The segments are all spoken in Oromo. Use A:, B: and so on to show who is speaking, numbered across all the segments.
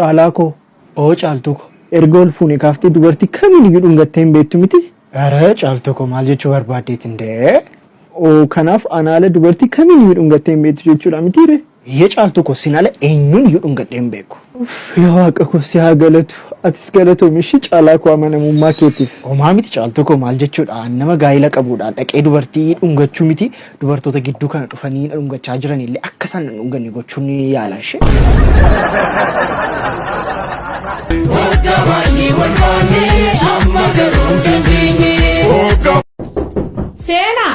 A: Caalaa koo, oo Caaltuu koo, erga ol fuune kaaftee dubartii kamiin iyyuu dhungattee hin beektu miti? Ara Caaltuu koo maal jechuu barbaaddeeti indee? Oo kanaaf ana ala dubartii kamiin iyyuu dhungattee hin beektu jechuudha mitiiree? Eeyyee Caaltuu koo sin ala eenyuun iyyuu dhungadhee hin beeku. Uff yaa waaqa koo si haa galatu. Atis galatoomi ishii Caalaa koo amanamummaa keetiif. Homaa miti Caaltuu koo maal jechuudha an nama gaa'ila qabuudha dhaqee dubartii dhungachuu miti dubartoota gidduu kana dhufanii na dhungachaa jiran illee akka isaan na dhunganne gochuun ni yaala ishee.
B: Seenaa!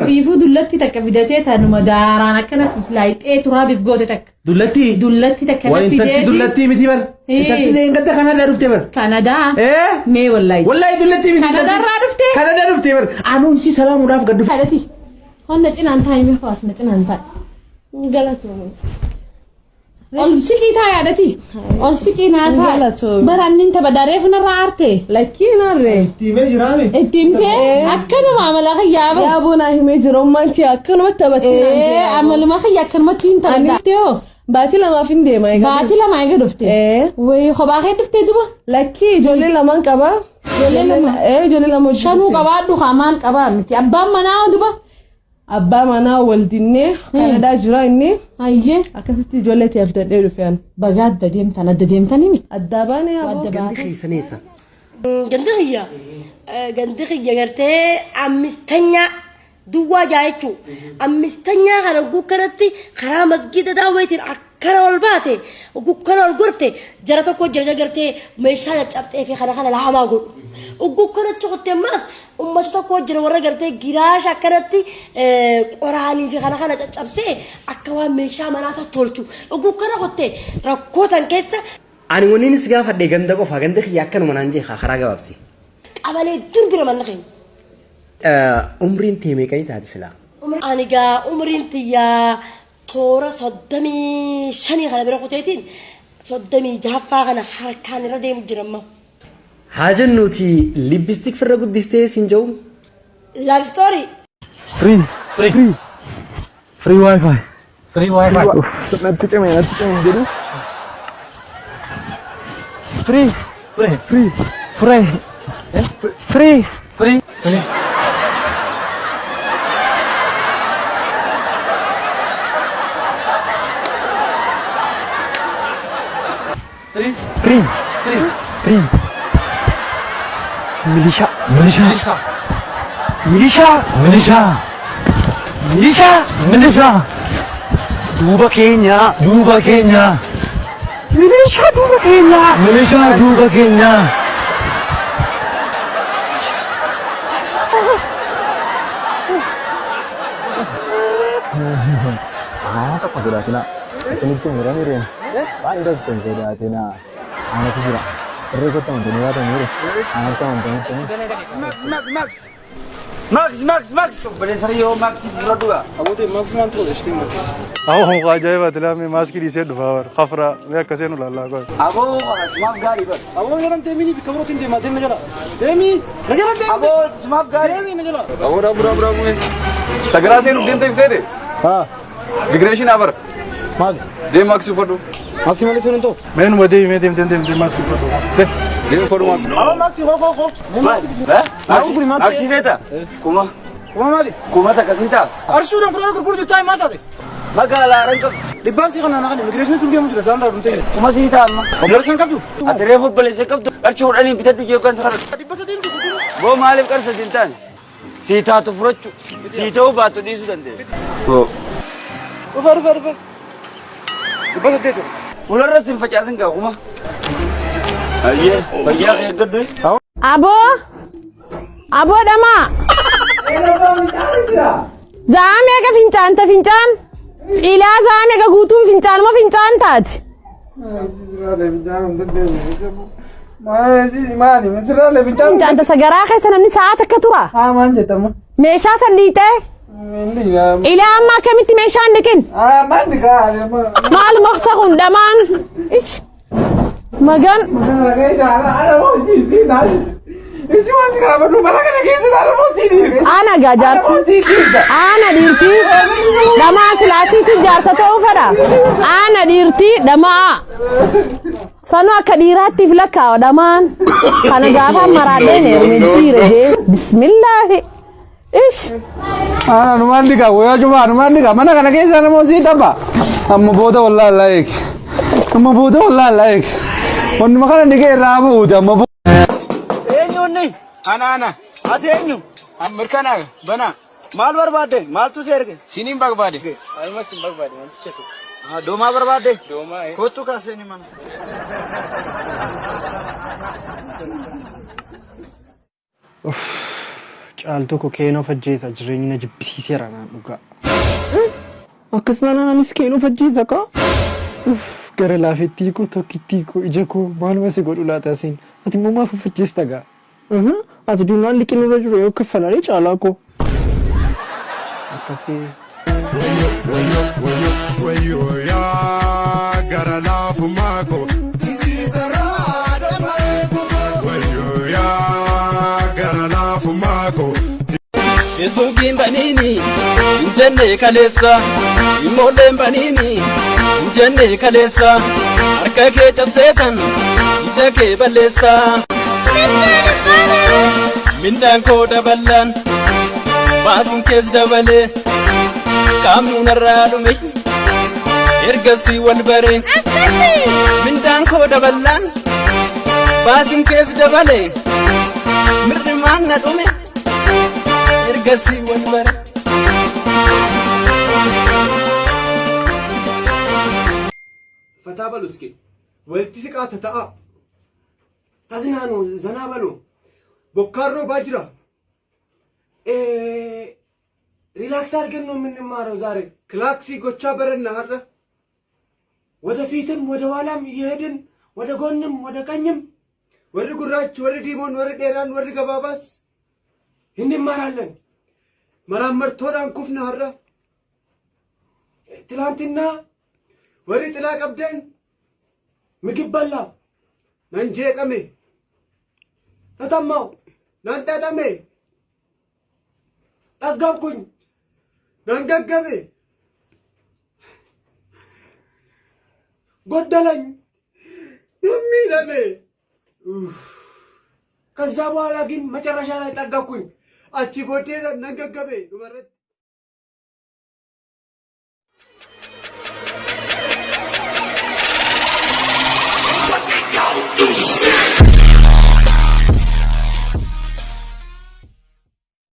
B: Fiifuu dullatti takka fidatee tanuma daaraan akkana filaayixee turaabiif goote takka.
C: Dullattii?
B: Dullatti takka na
C: Waa intalti
B: fideeti.
C: dullattii miti bar.
B: Ee.
C: Intalti leengatta Kanadaa dhufte bar.
B: Kanadaa.
C: Ee?
B: Mee wallahi.
C: Wallahi dullattii miti.
B: Kanadaa irraa dhufte?
C: Kanadaa dhufte bar. Anuun si salaamuudhaaf gad dhufe.
B: Kadhati. Honna cinaan taa'i mee hawaas na cinaan taa'i.
D: Galatoomii.
B: Ol siqii taa'i haadhati. Ol siqii naa taa'i.
D: Galatoomi.
B: Bara annin tapha dareef narraa aarte.
D: Lakkii narree.
C: Itti himee jiraame.
B: Itti himtee akkanuma amala kiyyaa bara.
D: Yaaboo naa himee jira ummaan tee akkanumatti taphattee naan
B: Ee
D: jee.
B: amaluma kiyya akkanumatti hin
D: Ani-
B: taphattee hoo.
D: Baatii lamaaf hin deema egaa.
B: Baatii lama eega dhufte.
D: Ee.
B: Wayii kophaa kee dhuftee duba.
D: Lakkii ijoollee lamaan qaba.
B: Ijoollee lama.
D: Ee ijoollee lama hojii
B: Shanuu
D: dhufte.
B: qabaadhu haa maal qabaa miti. Abbaan manaa hoo duba.
D: Abbaa manaa wal dinnee Kanadaa jira inni.
B: Hayyee.
D: Akkasitti ijoollee tee abdadhee dhufe an.
B: Bagaa adda deemtan adda deemtanii miti.
D: Addaa baanee yaaboo.
B: Adda
E: Gandi
B: baatee.
E: keessan eessa?
F: Gandi kiyya gandi kiyya gartee ammistanyaa duwwaa jaa jechuu ammistanyaa kana gukkanatti karaa masgiida daawweetiin akkana ol baate gukkana ol gorte jara tokko jira gartee meeshaa caccabxee fi kana kana laamaa godhu gukkana cuqutte ammaas ummata tokko jira warra gartee giraasha akkanatti qoraanii fi kana kana caccabsee akka waan meeshaa manaa tolchu gukkana kutte rakkoo tan keessa
E: Ani wanni si gaafadhe ganda qofa ganda kiyya akkanuma naan jee karaa gabaabsi.
F: Qabalee dur bira manna keenya.
E: Umriin tee meeqanii taati silaa?
F: Ani gaa umriin tiyyaa toora 35 kana bira kuteetiin 36ffaa kana harkaan irra deemu jira amma.
E: Haa jennuuti libbistik firra guddistee siin jedhu.
F: Love story.
C: Free. Free. Free. Free wifi.
G: Free wifi.
A: Natti cime natti cime jedhu. Free.
G: Free.
A: Free. Free. Free.
G: Free. Free. Free.
A: Free.
G: Free.
A: Free. Milishaa.
G: Milishaa.
A: Milishaa.
G: Milishaa.
A: Milishaa.
G: Milishaa.
A: Duuba keenya.
G: Duuba keenya.
A: Milishaa duuba keenya.
G: Milishaa duuba keenya.
A: Waan tokko sodaatinaa. Isinitti himiraniiru. Waan tokko hin sodaatinaa. Anatu jira. Irree kootti amantanii baataniiru. Anatti amantanii.
C: Max, Max, Max. Max, Max, Max. Obboleessa kiyyoo Max dura du'a.
H: Abuuti Max maal ta'u ishee Max. Awwa ajaa'iba tilaamee maaskii dhiisee dhufaa bara. Khafraa mee akkasii nu laallaa qoy.
C: Aboo sumaaf gaarii bara.
H: Aboo jalan deemini bakka birootti hin deemaa deemna jala. Deemi na jala deemi.
C: Aboo sumaaf gaarii.
H: Deemi na jala.
I: Aboo dhaabuu dhaabuu dhaabuu. Sagaraa seenuuf deemta ibseete.
H: Haa
I: Migreeshin abar.
H: maali?
I: Deem maaksii uffadhu.
H: Maaskii malee seenuun ta'u. Mee numa deemi mee deem deem deem deem maaskii uffadhu. Deem.
I: Deem uffadhu maaksii.
H: Aboo maaskii hoo hoo hoo.
C: Max, Max beeta? Kuma.
H: Kuma maali?
C: Kuma takka sii ta'a.
H: Arshuudhaan fudhana gurguruu jirtaa maal taate?
C: Magaalaa haran qabdu.
H: Dhibbaan sii kanaan kan immigireeshinii tun deemu jira isaan irraa dhumtee.
C: Kuma sii ta'a amma.
H: Obboleessa hin qabdu?
C: Ati reefu obboleessa qabdu. Qarshii kudhaniin bitadhu jee kan sakara.
H: 300 miti gurguruu.
C: Boo maaliif qarshii hin taane? Sii taatu fudhachu. Sii ta'uu baattu dhiisuu dandeessa. Boo.
H: Dhufa dhufa dhufa. 800.
C: Fuularra sin facaasin gaa kuma. Ayyee fayyaa kee eeggadhu.
B: Aboo! Aboo dhamaa! Za'aa meeqa fincaanta fincaan? Ilaa za'aa meeqa guutuun fincaanuma fincaan taati? Fincaanta sagaraa keessa namni sa'aa takka tura. Meeshaa san dhiixee? Ilaa amma akkamitti meeshaan dhiqin? Maal maqsa kun dhamaan? Ish! Magan. Ana gaa jaarsi. Ana dhiirtii dhamaa silaasiitu jaarsa ta'uu fedha. Ana dhiirtii dhamaa. Sanuu akka dhiiraattiif lakkaa'a dhamaan. Kana gaafa maraadheen heerume dhiira jee. Bismillaahi. Ish.
I: Ana numaan dhiqa wayyaa cufaa numaan dhiqa mana kana keessa nama sii tapha. Amma booda wallaahi laayik. Amma booda wallaahi laayik. Wannuma kana dhiqee irraa buute amma booda.
C: Eenyuunni?
J: Ana ana.
C: Ati eenyu?
J: Mirkanaa banaa.
C: Maal barbaadde? Maaltu si erge?
J: Siniin barbaade. Anumas sin barbaade wanticha tokko.
C: Doomaa barbaadde?
J: Doomaa.
C: Kottu kaasee ni mana.
A: Caaltuu koo keenoo fajjeessa jireenyi na jibbisiiseera naan dhugaa. Akkas naannoo anis keenoo fajjeessa kaa. Gara laafettii koo tokkittii koo ija koo maaluma si godhu laata asiin. Ati immoo maaf fajjeesta gaa? Ati duunaan liqii nurra jiru yoo kaffalalee caalaa koo. Akkasii.
K: Wayyoo yaa gara laafumaa koo. Wayyoo yaa gara laafumaa koo.
L: Feesbuukiin baniini hin jenne kaleessa, immoolleen baniini hin jenne kaleessa, harka kee cabseetan ija kee balleessa. Mindaan koo daballaan baasiin kees dabalee qaamni narraa dhume ergasii wal bare. Mindaan koo daballaan baasiin kees dabalee mirrimaan na dhume ergasii wal bare.
E: ፈታ በሉ እስኪ።
H: Walitti siqaata ta'a.
E: ተዝናኑ፣ ዘና በሉ።
H: Bokkaan roobaa jira.
E: Relax አድርገን ነው የምንማረው ዛሬ።
H: Kilaaksii gochaa baranna har'a.
E: ወደፊትም ወደ ኋላም እየሄድን ወደ ጎንም ወደ ቀኝም
H: Warri gurraachi, warri diimoon, warri dheeraan, warri gabaabaas
E: እንማራለን።
H: maraammartoodhaan kufna har'a.
E: ትላንትና
H: Warri xilaa qabdan
E: ምግብ በላው፣
H: nan jeeqame,
E: ተጠማው፣
H: nan xaxame,
E: ጠገብኩኝ፣
H: nan gaggabe,
E: ጎደለኝ፣
H: nan miidhame.
E: ከዛ በኋላ ግን መጨረሻ ላይ ጠገብኩኝ።
H: Achi booddee nan gaggabe dhumarratti.